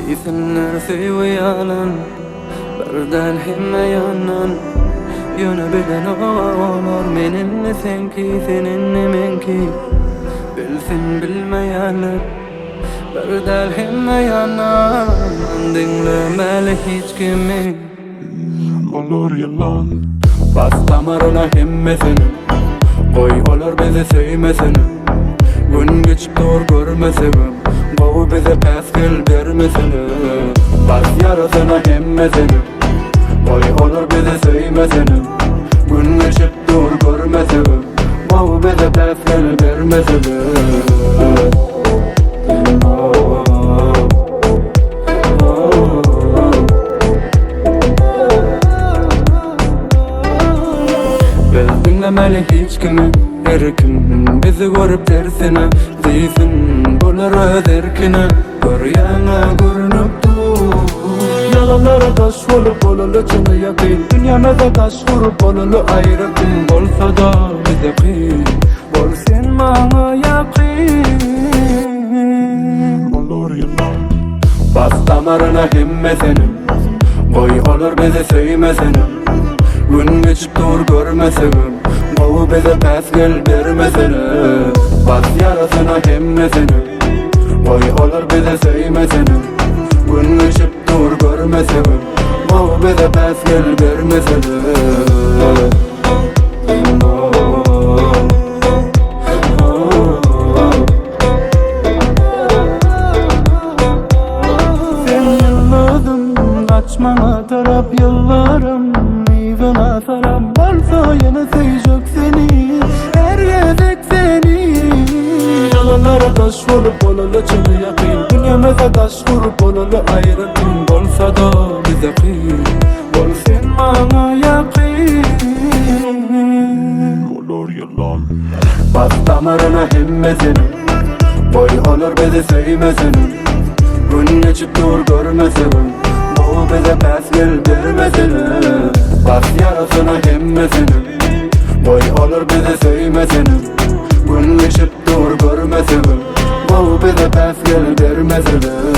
Diýsinler söýgi ýalan Bir däl hemme ýandan Ýöne bilenok olar Men indi seňki sen indi meňki Bilsin bilmeýänler Bir däl hemme ýandan Diňlemeli hiç kimi. Olar ýylan. Bas damaryna hemmesini Goý olar bizi söýmesin Gün geçip dur görmesegem Gowy bize päsgel bermesin Bas ýarasyna hemmesini Goý olar bizi söýmesin Gün geçip dur görmesegem Gowy bize päsgel bermesin Biz diňlemeli hiç kimi, her kim bizi görüp tersine Diýsin bular öz erkine, görýäňä görünip dur. Ýalanlara daş bolup bolaly çyna ýakyn, Dünýämize daş gurup bolaly aýratyn Bolsa-da bize kyn, bol sen maňa ýakyn. Olar ýylan. Bas damaryna hemmesini, Goý olar bizi söýmesinem, Gün geçip dur görmesegem, Gowy bize päsgel bermesene. Bas ýarasyna hemmesini, Goý olar bizi söýmesinem, Gün geçip dur görmesegem, Gowy bize päsgel bermesene. Sen ýyldyzym gaç maňa tarap ýyllarym yzyna sarap bolsa ýene söýjek seni her gezek seni Ýalanlara daş bolup bolaly çyny ýakyn Dünýämize daş gurup bolaly aýratyn Bolsa-da bize kyn bol sen maňa ýakyn Olar ýylan. Bas damaryna hemmesini Goý olar bizi söýmesin Gün geçip dur görmesegem Gowy bize päsgel bermesin Bas ýarasyna hemmesini Goý olar bizi söýmesin Gün geçip dur görmesegem Gowy bize päsgel bermesin.